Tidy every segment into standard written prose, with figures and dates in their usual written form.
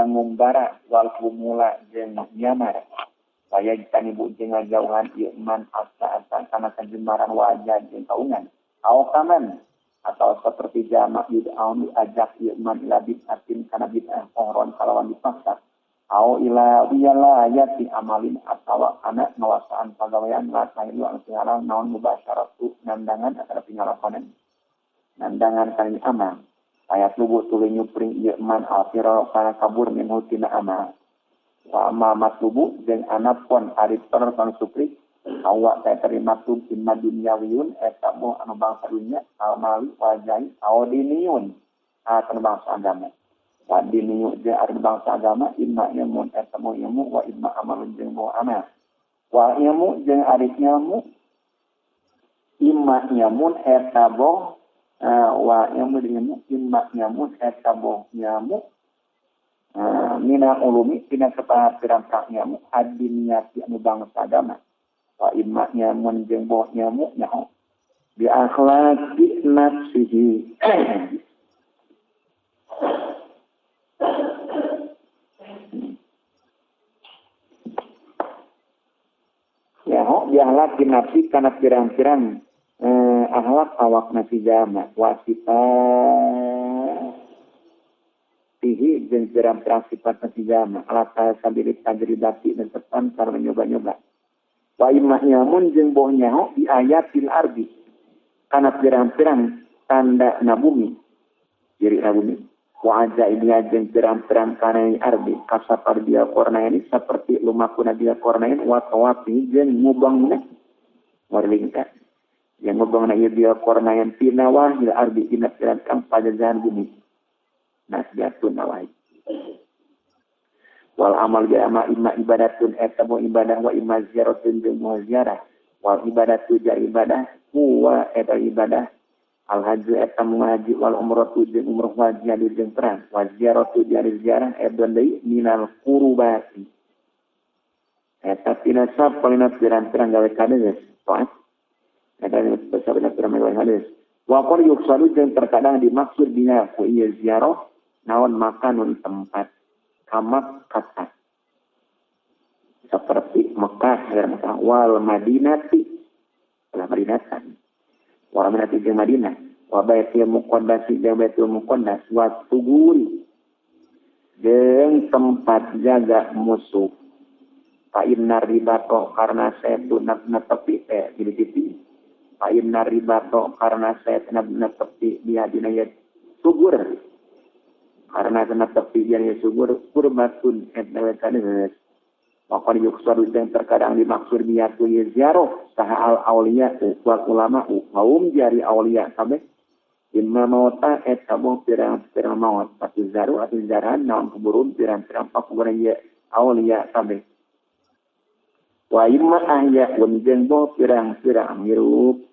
ngumbara wal humula jeung nyamar waya tanibu jeung ngajauhan ieu man asa-asa kana kajembaran wajah jeung kaungan au kaman atau seperti jamak yud'aun diajak ieu man ila bid'atin kana bid'ah qahron kalawan dipaksa au ila wilayati amalin atawa kana ngawasaan pagawean la sahilu anu halal naon mubasyaratu nandangan atau pingalakonan nandangan kana amal ayat lubu tuluy nyupring ieu man alfira kana kabur minhu tina amal wa amma matlubu jeung anapun ari per kanu supri awak teh terima tu imma dunyawiyun eta moh anu bangsa dunya al mali wajai au diniyun anu bangsa agama wa diniyu jeung ari bangsa agama imma ilmun eta moh ilmu wa imma amalun jeung moh amal wa ilmu jeung ari ilmu imma ilmun eta boh wa ilmu jeung ilmu imma ilmun eta boh ilmu mina ulumi tina sapahat pirang-pirang ilmu adiniyati anu bangsa agama wa imma ilmun jeung boh ilmu nyaho bi akhlaqi nafsihi nyaho bi akhlaqi nafsi kana pirang-pirang akhlak awak nasi jama wa sifatihi jeung pirang-pirang sifat nasi jama ala sabili tajribati dan tepan karena nyoba-nyoba wa imma ilmun jeung boh nyaho bi ayatil ardi kana pirang-pirang tanda na bumi ciri na bumi wa ajaibiha jeung pirang-pirang kana ardi kasapar dia kornaini seperti lumakuna dia kornain wa tawafi jeung mubangna warlingka yang ngobongna ieu dia kornayan tina wahil ardi dina pirang-pirang pajajahan bumi nasbiatun nawahi wal amal bi ama imma ibadatun eta mu ibadah wa imma ziyaratun jeung mu ziarah wal ibadatu ja ibadah huwa eta ibadah al haji eta mu haji wal umratu jeung umroh wajib jeung perang wa ziyaratu jeung ziarah edon deui minal qurubati eta tina sapalina pirang-pirang gawe kadeus taat eta sabena pirang-pirang hadis wa qad yuqsadu jeung terkadang dimaksud dina ku ieu ziarah naon makanun tempat kamak kata seperti Mekah Mekah wal Madinati wal Madinatan wal Madinati jeung Madinah wa Baitul Muqaddas jeung Baitul Muqaddas wa tuguri jeung tempat jaga musuh fa inna ribato karena saya netepi teh di titik fa inna ribato karena saya netepi dia dina sugur karena netepi dia sugur kurbatun eta we kadeus wa qad yuqsadu jeung terkadang dimaksud dia tu ziarah saha al auliya wal ulama kaum jari auliya kabeh imma mauta eta boh pirang-pirang maut pati zaru atau zarahan naon kuburun pirang-pirang pakuburan ye auliya kabeh wa imma ahya jeung boh pirang-pirang hirup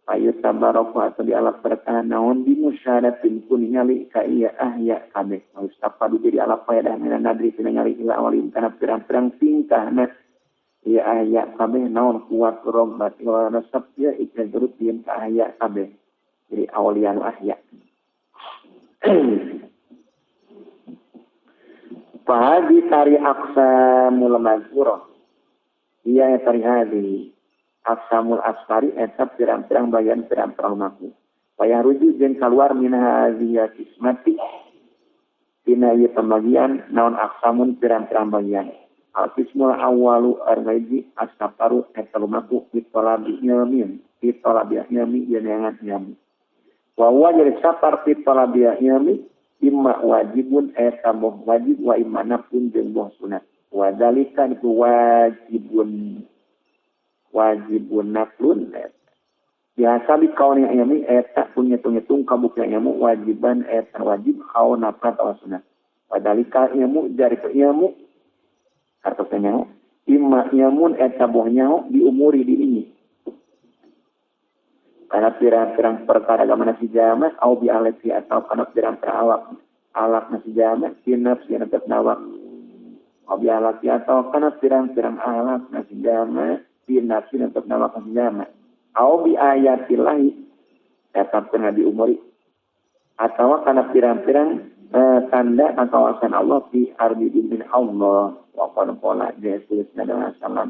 ayu tabaraka atau di alat bertahan naon di musyaratin kun nyali ka iya ahya kabeh mustapadu jadi alat faedah minan nadri tina nyali ila awalin kana pirang-pirang tingkahna iya ahya kabeh naon kuat robat wa nasab ya ikan turut diem ka ahya kabeh jadi awalian ahya fahadi tari aqsamul mazkurah iya tari hadi aqsamul asfari eta pirang-pirang bagian pirang-pirang maku wayah rujuk jeung kaluar min hadhihi kismati dina ieu pembagian naon aqsamun pirang-pirang bagian al qismul awwalu arwaji as-safaru eta lumaku fi talabi ilmin fi talabi ilmi yeunangan ilmi wa huwa jadi safar fi talabi ilmi imma wajibun eta boh wajib wa imma naflun jeung boh sunat wa dalika itu wajibun wajibun naflun biasa di kaun yang ilmi eta pun ngitung-ngitung kabuktian ilmu wajiban eta wajib kaun naflat atau sunat padalika ilmu jari ke ilmu artosnya imma ilmun eta bohnya diumuri di ini karena pirang-pirang perkara agama nasi jama au bi alati atau karena pirang-pirang awak alak nasi jama tinaf sian tetap nawak au bi alati atau karena pirang-pirang alak nasi jama tinaf sian tetap nawak nasi jama au bi ayatillahi eta pernah diumuri atau karena pirang-pirang tanda kawasan Allah fi ardi min Allah wa qala qala Yesus sallallahu alaihi wasallam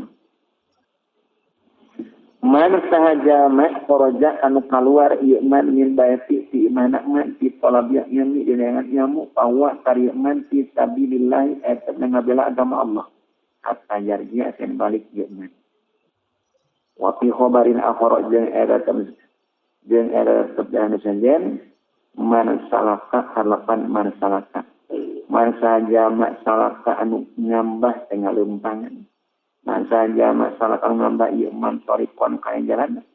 man sahaja ma kharaja anu kaluar ieu man min baiti ti mana man ti talabi ilmi dina ilmu pawa kari man fi sabilillah eta ngabela agama Allah hatta yarji'a sen balik ieu man wa fi khabarin akhara jeung eta jeung eta sabdana sanjen man salaka halapan man salaka man sahaja ma salaka anu ngambah tengah lempangan man sahaja ma salaka anu ngambah ieu man torikon kana jalan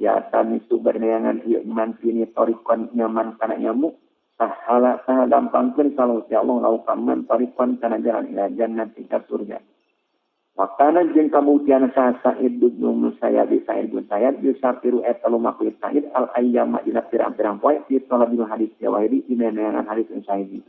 ya tami subarneangan ieu man pini torikon nyaman kana ilmu sahala saha gampangkeun kalau ya Allah laukan man torikon kana jalan ila jannati ka surga. Wakana jeung kabuktian saha Sa'id bin Musayyab Sa'id bin Sayyid yusafiru eta lumaku Sa'id al ayyama dina pirang-pirang poe fi talabil hadis ya wahidi dina neangan hadis Sa'id.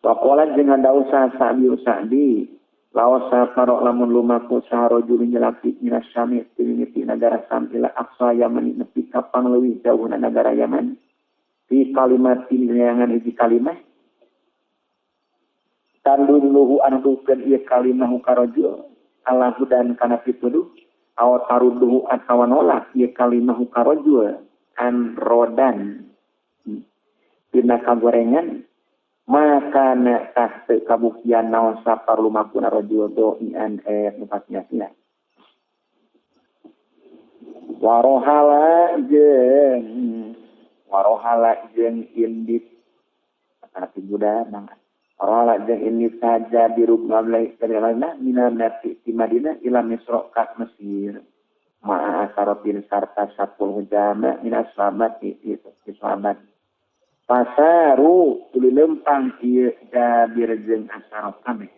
Waqala jeung dawuh saha Sa'di Sa'di laos safaro lamun lumaku saha rajulun jalaki minas Syami ti nagara Sam ila aqsa Yaman nepi ka pangleuwih jauhna nagara Yaman fi kalimatin neangan hiji kalimah tanduluhu anu dukeun ieu kalimah ka rajul ala hudan kana pituduh aw taruduhu atawa nolak ieu kalimah ka rajul an rodan dina kagorengan maka na tah teu kabuktian naon sapar lumakuna rajul doian nu sia-sia warohala jeung indit kana budak bang Rola jeung ini saja dirubah dari minal nati di Madinah ila Misra ka Mesir ma'a sarotin sarta 10 jama minas sahabat di sahabat pasaru tuluy lempang ieu Jabir jeung asarot kabeh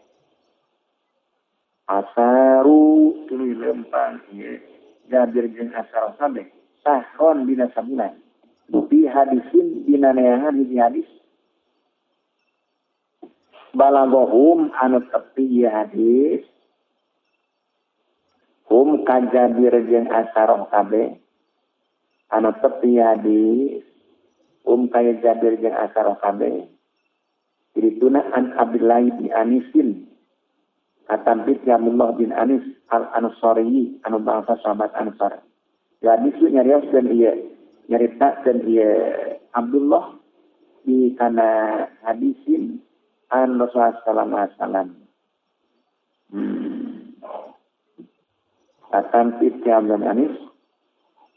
pasaru tuluy lempang ieu Jabir jeung asarot kabeh sahron dina sabulan bi hadisin dina neangan hiji hadis balagohum anu tepi ieu hadis hum ka Jabir jeung asaroh kabeh anu tepi hadis hum ka Jabir jeung asaroh kabeh dirituna an Abdullah bin Anisin katampit Abdullah bin Anis al Ansari anu bangsa sahabat Ansar hadis nyarioskeun ieu nyaritakeun ieu Abdullah di kana hadisin an Rasulullah sallallahu alaihi wasallam. Katampit Abdullah bin Anis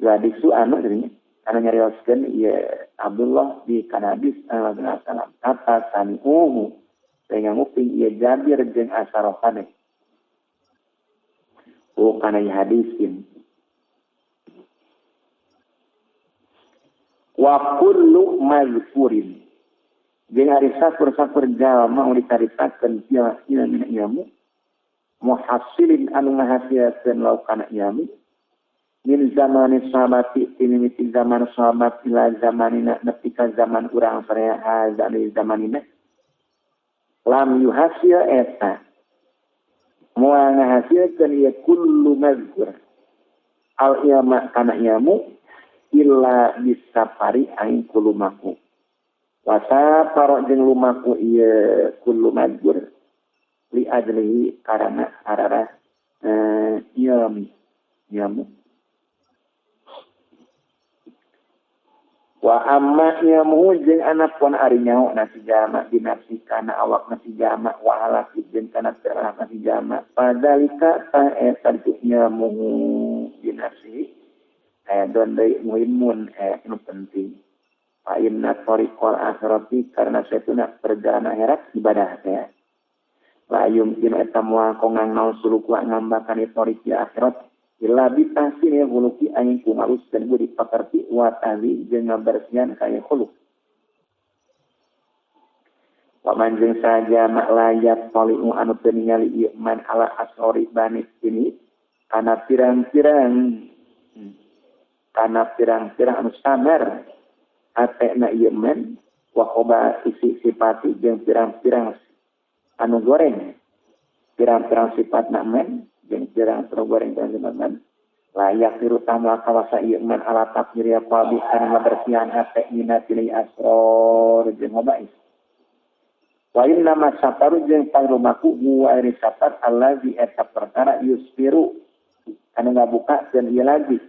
hadisu anu jadinya anu nyarioskeun ieu Abdullah di kana hadis sallallahu alaihi wasallam kata sami'uhu sehingga nguping ieu Jabir jeung asaroh kabeh oh kana hadisin wa kullu mazkurin jeung ari sakur-sakur jalma nu dicaritakeun ilmu ilmu muhassilin anu ngahasilkeun laukana ilmu min zamani sahabati tinimiti zaman sahabat ila zamanina nepi ka zaman urang saraya hazani zamanina lam yuhasil eta moal ngahasilkeun ieu kullu mazkur al ilma kana ilmu illa bisafari aing kulumaku wasa parok jeung lumaku ieu kullu mazkur li ajlihi karana ararah ilmi ilmu wa amma ilmu jeung anapun ari nyaho nasi jama dinafsi kana awak nasi jama wa halaki jeung kana terah nasi jama padalika ta eta ilmu dinafsi aya don deui muhimun nu penting fa inna tariqal akhirati karena satuna perjalanan akhirat ibadah teh la yumkin eta moal kongang naon suluku ngambakan tariqi akhirat illa bi tahsinil khuluqi aing ku ngaluskeun budi pakerti wa tahzi jeung ngabersihan ka khuluq wa man jeung saja maklayat tali'u anu teu ningali ieu man ala asori banis ini kana pirang-pirang anu samar hatena ieu man wa khoba isi sipati jeung pirang-pirang anu goreng pirang-pirang sifatna man jeung pirang-pirang goreng dan sifat man Layak dirutama kawasa ieu man ala takdir ya qalbi kana ngabersihan hate mina tilai asror jeung hobais. Wa inna ma saparu jeung pangrumaku huwa ari sapar allazi eta perkara yusfiru anu ngabuka dan ieu lagi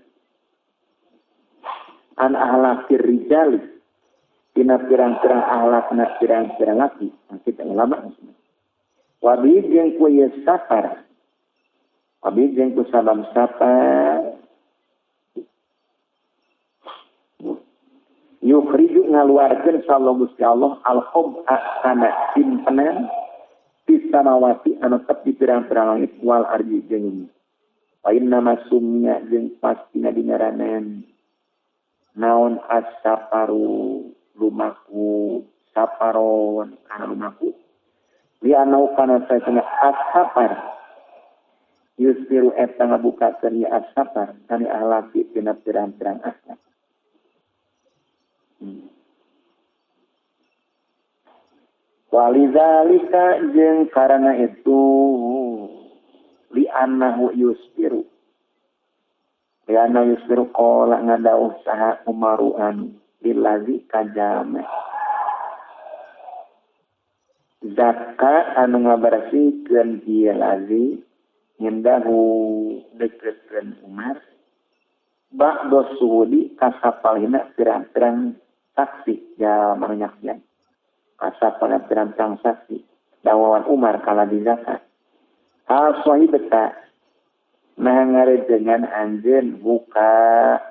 an ahlakir rijali tina pirang-pirang ahlakna pirang-pirang laki kita ulama wa bi jeung ku ieu sapar abi jeung ku sabab sapar yukhriju ngaluarkeun sallallahu Gusti Allah al-khub'a kana simpenan fis samawati anu tetep di pirang-pirang langit wal ardi jeung bumi. Wa inna masumnya jeung pastina dingaranan naon as-safaru lumaku saparon kana lumaku li anau kana saena as-safar yusfiru eta ngabukakeun ya as-safar kana ahlaki tina pirang-pirang akhlak. Walizalika jeung karena itu li'annahu yusfiru li'annahu yusfiru qala ngadauh saha umaruan lillazi kajame zakka anu ngabersihkeun ieu lazi ngendahu deketkeun Umar ba'da suhudi kasapalina pirang-pirang saksi jalma nyaksian kasapalina pirang-pirang saksi dawawan Umar kala di zakat hal sahibeta nah ngarejengan anjeun buka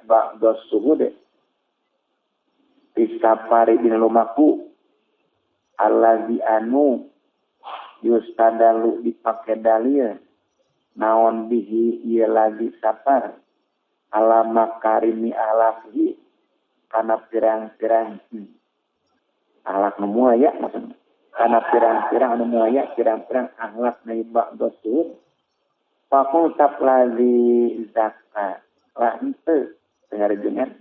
ba'da suhud disapari dina lumaku allazi anu yustadalu dipake dalil naon bihi ieu lagi sapar ala makarimi ahlaki kana pirang-pirang ahlak nu muaya maksudna kana pirang-pirang anu muaya pirang-pirang ahlak na ba'da suhud faqul taplazi zakka la henteu ngarejengan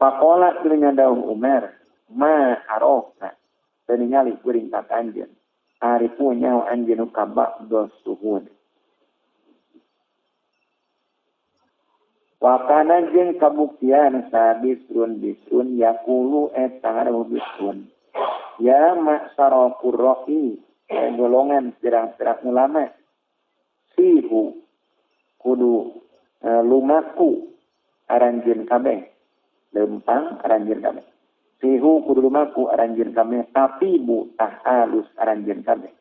faqala tuluy nyadauh Umar ma aroka teu ningali kuring ka anjeun ari punya anjeun ka ba'da suhud wa kana jeung kabuktian sabisrun bisrun yaqulu eta ngaran bisrun ya ma'sara qurra'i golongan pirang-pirang ulama sihu kudu lumaku aranjeun kabeh lempang aranjeun kabeh sihu kudu lumaku aranjeun kabeh tapi bu tah alus aranjeun kabeh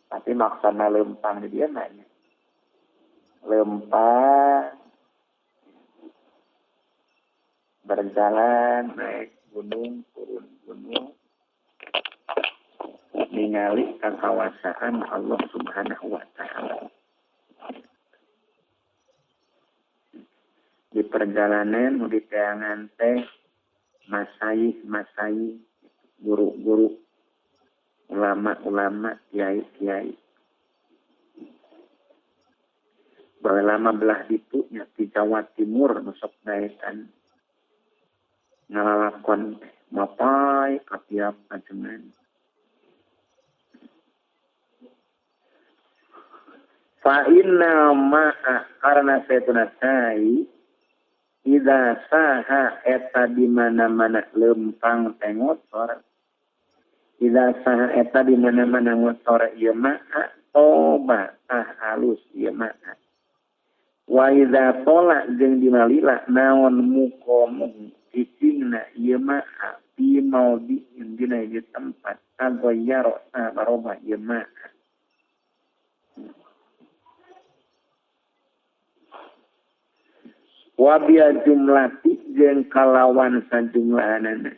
tapi maksana lempang di dieu mah lempang berjalan naik gunung turun gunung ningali kekawasaan Allah Subhanahu wa taala. Di perjalanan di teangan teh masayih-masayih guru-guru ulama-ulama kiai-kiai baheula belah ditu nya di Jawa Timur nu sok daekan ngalalakon mapai ka tiap ajengan. Fa inna ma'a karena saytuna sai idza saha eta di mana-mana lempang teh ngotor idza saha eta di mana-mana ngotor ieu ma'a toba tah halus ieu ma'a wa idza tola jeung dina lila naon muqamuhu cicingna ieu ma'a fi maudhi'in dina hiji tempat tagoyyara tah barobah ieu ma'a wa biya jumlati jeung kalawan sajumlahanana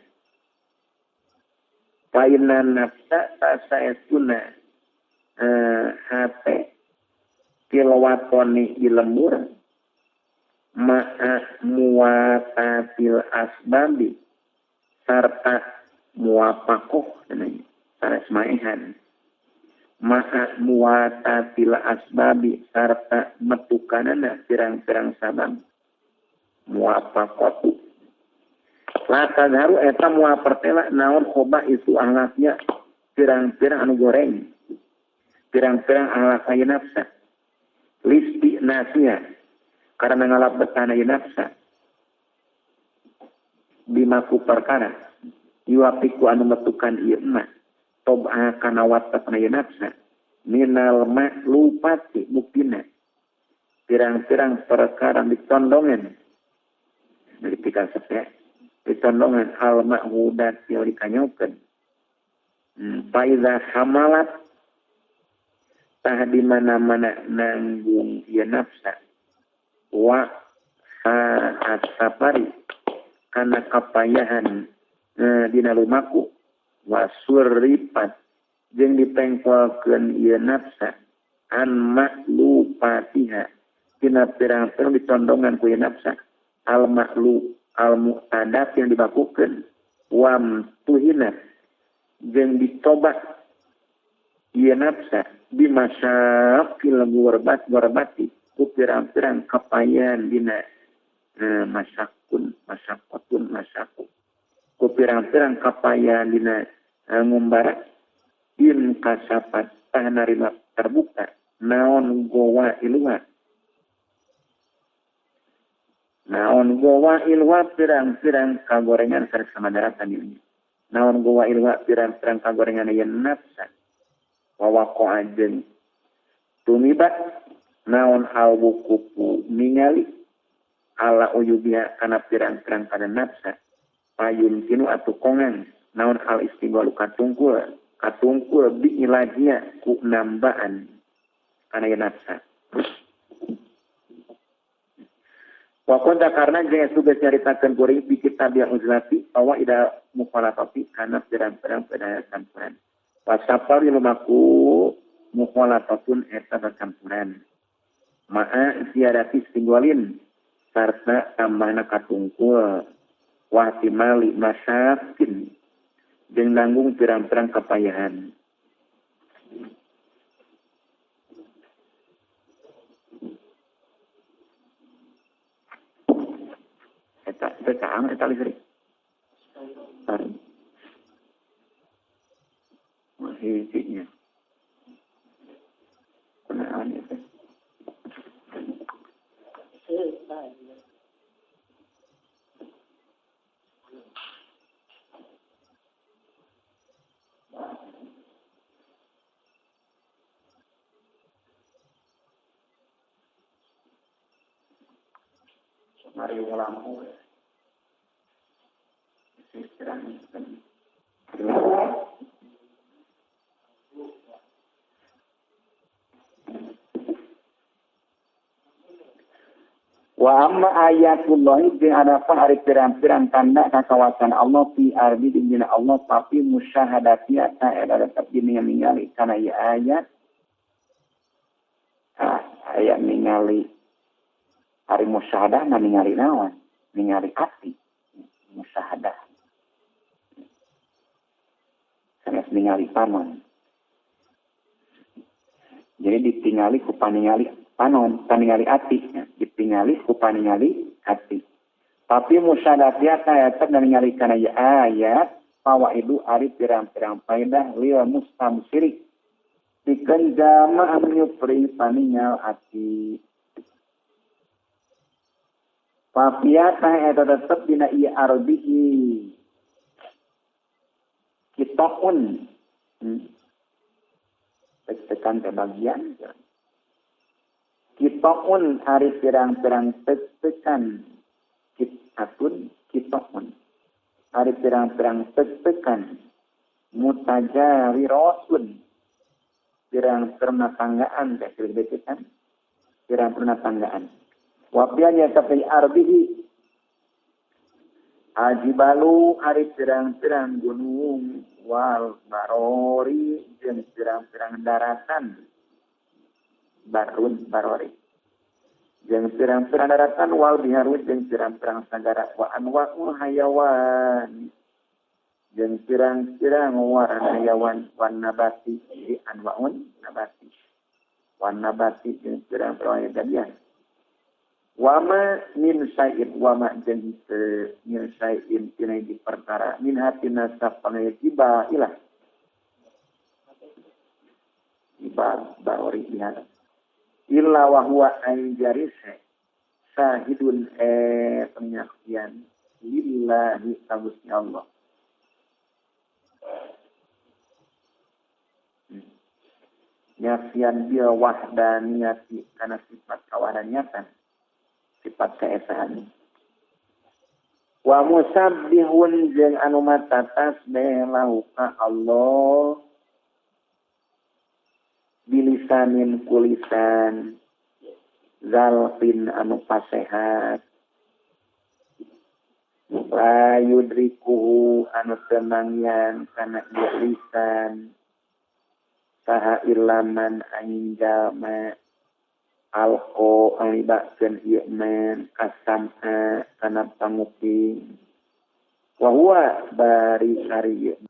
fa inna nafsa tasaetuna hate tilwatoni di lembur ma'a muwatatil asbabi sarta muwafakoh sanes maehan ma'a muwatatil asbabi sarta metukanana pirang-pirang sabab muwafaqatu la tadharu eta moal pertela naon khoba itu ahlaknya pirang-pirang anu goreng pirang-pirang ahlak aya nafsa listi nasiha Karena ngalap betana ieu nafsa bimaku perkara yuapiku anu metukan ieu mah tob'a kana watakna ieu nafsa minal maklupati buktina pirang-pirang perkara dicondongan dari pikir sepeh dicondongan al ma'hudat yang dikanyokeun faiza hamalat tah di mana-mana nanggung ieu nafsa wa safari kana kapayahan dina lumaku wa surripat jeung dipengkolkeun ieu nafsa an maklupatiha tina pirang-pirang dicondongan ku ieu nafsa al maklu al mu'tadat yang dibakukeun wam tuhina jeung dicoba ieu nafsa bimasaqil gurbat gurbati ku pirang-pirang kapayan dina masakun masakotun masaku ku pirang-pirang kapayan dina ngumbara in kasapat tah narima terbuka naon gowa ilwa naon gowa ilwa pirang-pirang kagorengan sareng samadaratan ieu naon gowa ilwa pirang-pirang kagorengan ieu nafsa wawaqo jeung tumibat naon al wukufu ningali ala uyubia kana pirang-pirang kana nafsa payun kinu atuh kongan naon al istighalu katungkul katungkul bi ilajia ku nambaan kana nafsa wa qad karena jeung suges nyaritakeun kuring bi kitab yang uzlati bahwa ida mukhalafati kana pirang-pirang pada campuran wasapar lumaku mukhalafatun eta campuran ma'a ziyadati istighalin sarta tambahna katungkul wahtimali masakin jeung nanggung pirang-pirang kapayahan. Eta eta eta listrik. Masih hijinya. Kunaon eta? Mari lampu. Wa amma ayatullahi jeung adapun ari pirang-pirang tanda kakawasan Allah fi ardi dina Allah tapi musyahadatia ta eta tetep dina ningali kana ieu ayat. Ayat ningali ari musyahadah mah ningali naon? Ningali ati. Musyahadah. Sanes ningali panon. Jadi ditingali ku paningali panon, paningali ati, ditingali ku paningali ati. Tapi musyahadatia ta eta ningali kana ieu ayat fawaidu ari pirang-pirang faedah lil mustamsiri. Pikeun jama anu nyupri paningal ati. Fafiatah eta tetep dina ieu arbihi kitaun tekan teh bagian kitaun ari pirang-pirang tekan kitatun kitaun ari pirang-pirang tekan mutajariratun pirang-pirang tanggaan teh kan pirang-pirang tanggaan. Wabianya tapi arbihi ajibalu ari pirang-pirang gunung wal barori jeung pirang-pirang daratan barun barori jeung pirang-pirang daratan wal biharu jeung pirang-pirang sagara wa anwa'ul hayawan jeung pirang-pirang warna hayawan wan nabati di anwa'un nabati wan nabati jeung pirang-pirang jadian. Wama min syai'in wama jeung min syai'in tina hiji perkara min hatina sapangaya ilah iba barori lihat illa wa huwa anjarise Syahidun penyaksian lillahi ka Gusti Allah. Nyaksian bil wahdaniyati kana sifat kawahdaniatan, sifat keesaan. Wa musabbihun jeung anu mata tasbih lahu ka Allah bilisanin kulisan zalfin anu pasehat la yudrikuhu anu temangyan kana ieu lisan saha ilaman angin jalma alqo alibakeun ieu man kasama kana panguping wa huwa bari ari ieu